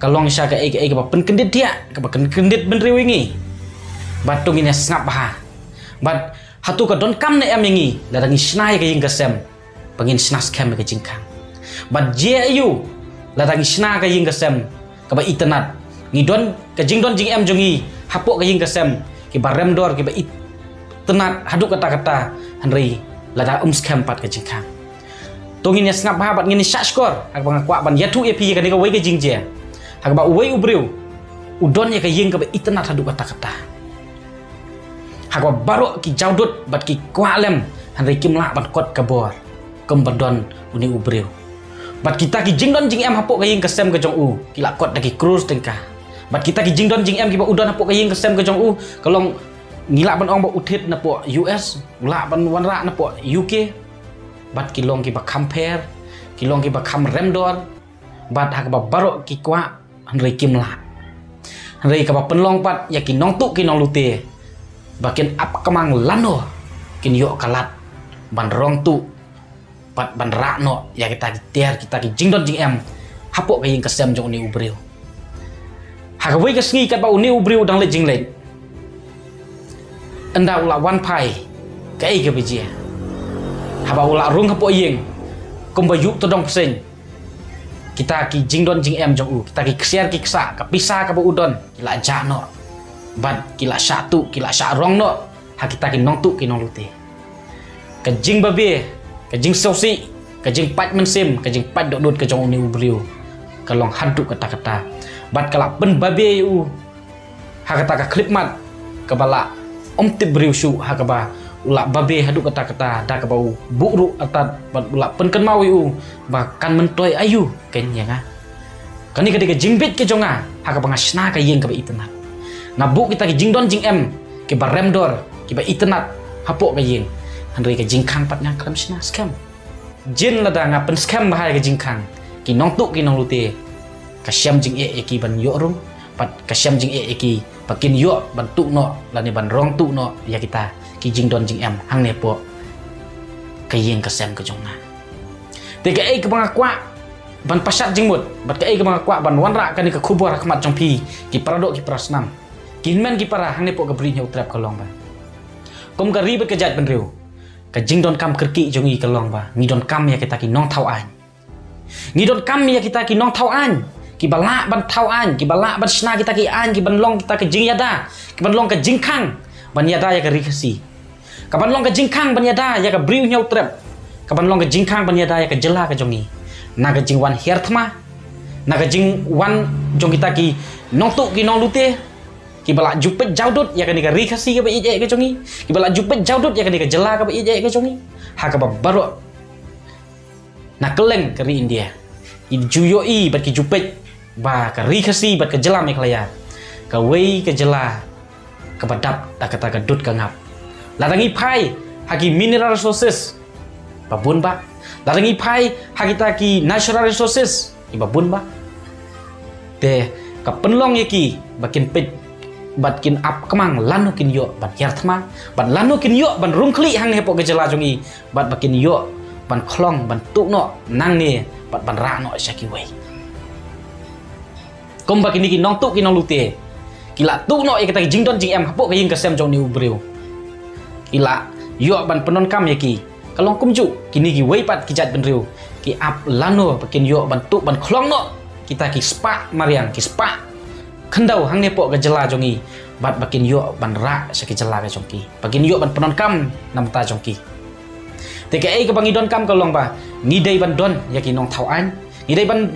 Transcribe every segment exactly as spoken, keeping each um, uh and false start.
ka long sha kaei kaei kaba pynkyndit thiah, kaba pynkyndit bynriew ïa ngi. Bad to ngin ïa sngap bha. Bad hato ka donkam ne em ïa ngi lada ngi shna ïa ka ïing ka sem ba ngin shna skhem ïa ka jingkhang? Bad jia aïu lada ngi shna ka ïing ka sem kaba itynnad, ngi don ka jingdon jingem jong ngi hapoh ka ïing ka sem kiba rem dor, kiba itynnad haduh katta katta, hynrei lada ym skhem pat ka jingkhang? To ngin ïa sngap bha bad ngin ïa shah shkor ha kaba nga kwah ban ïathuh ïa phi ïa kane kawei ka jingjia ha kaba uwei u briew u don ïa ka ïing kaba itynnad haduh katta katta, ha kaba baroh ki jaw dud bad ki kwah lem, hynrei kim lah ban kot ka bor kum ba don une u briew. Bad kita ki jingdon jingem hapoh ka ïing ka sem ka jong u ki la kot da ki crore tyngka. Bad kita ki jingdon jingem kiba u don hapoh ka ïing ka sem ka jong u ka long, ngi lah ban ong ba u thied napoh U S, u lah ban wanrah napoh U K. Bad ki long kiba kham pher, ki long kiba kham rem dor, bad ha kaba baroh ki kwah, hynrei kim lah. Hynrei kaba pynlong pat ïa ki nongtuh ki nonglute ba kin ap kmang lano kin ïoh ka lad ban rong tuh bad ban rah noh ïa kita ki tiar, kita ki jingdon jingem hapoh ka ïing ka sem jong une u briew. Ha kawei ka sngi katba une u briew u dang leit jingleit, ynda u la wan phai, kaei kaba jia? Haba u la rung hapoh ïing, kumba ïuh tdong pyrshah, kita ki jingdon jingem jong u, kita ki ksiar ki ksah, ka pisa kaba u don, ki la jah noh. Bad ki la shah tuh, ki la shah rong noh ha kita ki nongtuh ki nonglute. Ka jingbabe, ka jingsngewsih, ka jingpait mynsiem, ka jingpait dohnud ka jong une u briew ka long haduh katta katta. Bad ka la pynbabe ïa u ha kata ka khyllipmat kaba la ym tip briew shuh, ha kaba u la babe haduh katta katta, da kaba u buh ruh artat bad u la pynkynmaw ïa u ba kan myntoi aïu kein ïa nga. Kane ka dei ka jingbit ka jong nga ha kaba nga shna ka ïing kaba itynnad. Nga buh kita ki jingdon jingem kiba rem dor, kiba itynnad hapoh ka ïing, hynrei ka jingkhang pat nga khlem shna skhem. Jin lada nga pynskhem bha ïa ka jingkhang, ki nongtuh ki nonglute, ka shem jingeh ïa ki ban ïoh rung, bad ka shem jingeh ïa ki ba kin ïoh ban tuh noh lane ban rong tuh noh ïa kita ki jingdon jingem hangne hapoh ka ïing ka sem ka jong nga. Te kaei kaba nga kwah ban pashat jingmut, bad kaei kaba nga kwah ban wanrah kane ka khubor ha khmat jong phi, ki paradoh ki parasnam, ki hynmen ki para hangne hapoh ka Bri Hynñiewtrep, ka long ba, kum ka ri bad ka jaitbynriew, ka jingdonkam kyrkieh jong ngi ka long ba ngi donkam ïa kita ki nongthaw aiñ. Ngi donkam ïa kita ki nongthaw aiñ kiba lah ban thaw aiñ, kiba lah ban shna kita ki aiñ, kiban long kita ki jingïada, kiban long ka jingkhang ban ïada ïa ka Ri Khasi, kaban long ka jingkhang ban ïada ïa ka Bri Hynñiewtrep, kaban long ka jingkhang ban ïada ïa ka jylla ka jong ngi. Na ka jingwan hiar thma, na ka jingwan jong kita ki nongtuh ki nonglute kiba la ju peit jaw dud ïa kane ka Ri Khasi kaba ïeit eh ka jong ngi, kiba la ju peit jaw dud ïa kane ka jylla kaba ïeit eh ka jong ngi, ha kaba baroh na kylleng ka ri India ki ju ïohi bad ki ju peit ba ka Ri Khasi bad ka jylla Meghalaya kawei ka jylla kaba dap da kata ka dud ka ngap. Lada ngi phai ha ki mineral resources ba bun bah, lada ngi phai ha kita ki natural resources kiba bun bah, te ka pynlong ïa ki ba kin peit bad kin ap kmang lano kin ïoh ban hiar thma, bad lano kin ïoh ban rung khlieh hangne hapoh ka jylla jong ngi, bad ba kin ïoh ban khlong, ban tuh noh nangne bad ban rah noh sha kiwei. Kumba kine ki nongtuh ki nonglute ki la tuh noh ïa kita ki jingdon jingem hapoh ka ïing ka sem jong une u briew, ki la ïoh ban pyndonkam ïa ki. Ka long kumjuh kine kiwei pat ki jaitbynriew, ki ap lano ba kin ïoh ban tuh ban khlong noh kita ki spah mariang, ki spah khyndew hangne hapoh ka jylla jong ngi, bad ba kin ïoh ban rah sha ki jylla ka jong ki, ba kin ïoh ban pyndonkam na bynta jong ki. Te kaei kaba ngi donkam ka long ba ngi dei ban don ïa ki nongthaw aiñ, ngi dei ban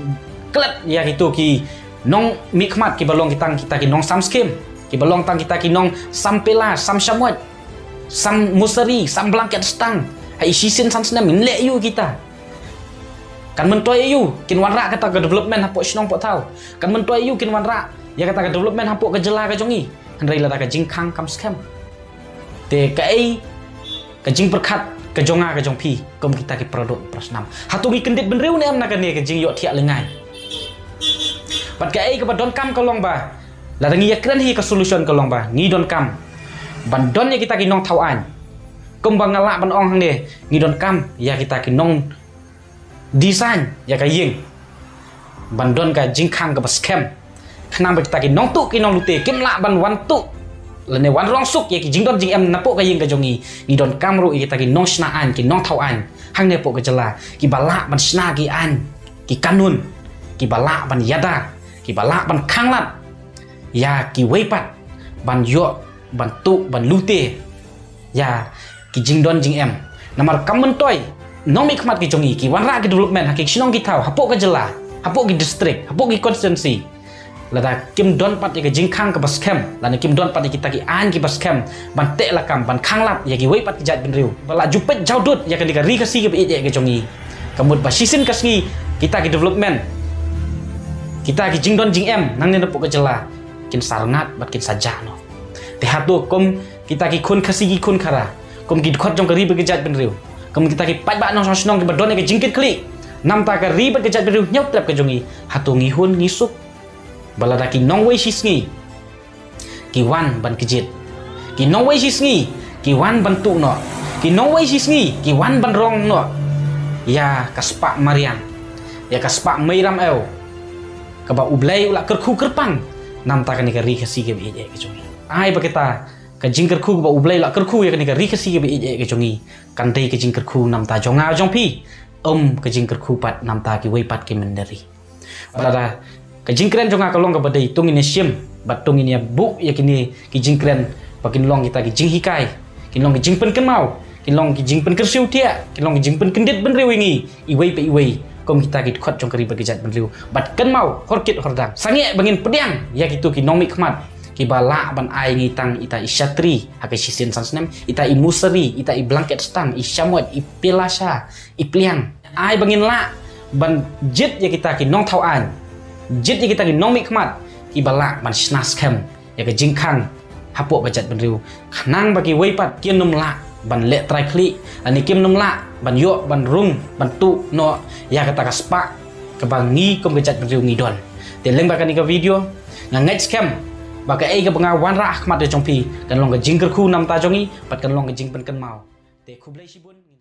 klet ïa kito ki nongmihkhmat kiba long tang kita ki nongsam skim, kiba long tang kita ki nongsam pela, sam shamoit, sam mosari, sam blanket stang. Ha i shisien san snem ngin leh aïu kita? Kan myntoi aïu kin wanrah kata ka development hapoh shnong poh thaw? Kan myntoi aïu kin wanrah ïa kata ka development hapoh ka jylla ka jong ngi, hynrei lada ka jingkhang kam skhem? Te kaei ka jingpyrkhat ka jong nga ka jong phi kum kita ki paradoh parasnam? Hato ngi kyndit bynriew ne em na kane ka jingïohthiah lyngngai? Bad kaei kaba donkam ka long ba lada ngi ïakren hi, ka solution ka long ba ngi donkam ban don ïa kita ki nongthaw aiñ. Kumba nga lah ban ong hangne, ngi donkam ïa kita ki nongdesign ïa ka ïing. ban don ka jingkhang kaba skhem, khnang ba kita ki nongtuh ki nonglute kim lah ban wan tuh lane wan rong suk ïa ki jingdon jingem napoh ka ïing ka jong ngi. Ngi donkam ruh ïa kita ki nongshna aiñ, ki nongthaw aiñ hangne hapoh ka jylla, kiba lah ban shna ki aiñ, ki kanun, kiba lah ban ïada, kiba lah ban khanglad ïa kiwei pat ban ïoh, ban tuh, ban lute ïa ki jingdon jingem. Namar kam myntoi nongmihkhmat ki jong ngi ki wanrah ki development ha ki shnong ki thaw hapoh ka jylla, hapoh ki district, hapoh ki constituency, lada kim don pat ïa ka jingkhang kaba skhem, lada kim don pat ïa kita ki aiñ kiba skhem ban teh lakam, ban khanglad ïa kiwei pat ki jaitbynriew ba la ju peit jawdud ïa kane ka ri Khasi kaba ïeit ka jong ngi. Ka mut ba shisien ka sngi kita ki development, kita ki jingdon jingem nangne napoh ka jylla kin sa rngat bad kin sa jah noh. Te hato kum kita ki khun Khasi ki khun Khara, kum ki dkhot jong ka ri bad ka jaitbynriew, kum kita ki paidbah nongshong shnong kiba don ïa ka jingkitkhlieh namar ka ri bad ka jaitbynriew hynñiewtrep ka jong ngi, hato ngi hun ngi suk ba lada ki nongwei shisngi ki wan ban kjit, ki nongwei shisngi ki wan ban tuh noh, ki nongwei shisngi ki wan ban rong noh ïa ka spah mariang, ïa ka spah mei ramew kaba U Blei u la kyrkhu kyrpang namar kane ka ri Khasi kaba ïeit ka jong ngi? Ai ba kita ka jingkyrkhu kaba U Blei u la kyrkhu ïa kane ka ri Khasi kaba ïeit ka jong ngi kan dei ka jingkyrkhu namar jong nga jong phi, ym ka jingkyrkhu pat namar kiwei pat ki mynder ri. Bad lada ka jingkren jong nga ka long kaba dei, to ngin ïa shim bad to ngin ïa buh ïa kine ki jingkren ba kin long kita ki jinghikai, kin long ki jingpynkynmaw, kin long ki jingpynkyrsiew thiah, kin long ki jingpynkyndit bynriew ïa ngi iwei pa iwei kum kita ki dkhot jong ka ri bad ka jaitbynriew. Bad kynmaw, hor kit hor dang, sangeh ba ngin pdiang ïa kito ki nongmihkhmat kiba lah ban ai ngi tang ita i shatri ha ka shisien san snem, ita i musari, ita i blanket stan, i shamoit, i pila sha, i pliang. Ai ba ngin lah ban jied ïa kita ki nongthaw aiñ, jied ïa kita ki nongmihkhmat kiba lah ban shna skhem ïa ka jingkhang hapoh ka jaitbynriew, khnang ba kiwei pat kin nym lah ban leh trai khlieh, lane kim nym lah ban ïoh ban rung ban tuh noh ïa kata ka spah kaba ngi kum ka jaitbynriew ngi don. Te lyngba kane ka video nga ngeit skhem ba kaei kaba nga wanrah ha khmat jong phi kan long ka jingkyrkhu namar jong ngi bad kan long ka jingpynkynmaw. Te khublei shibun.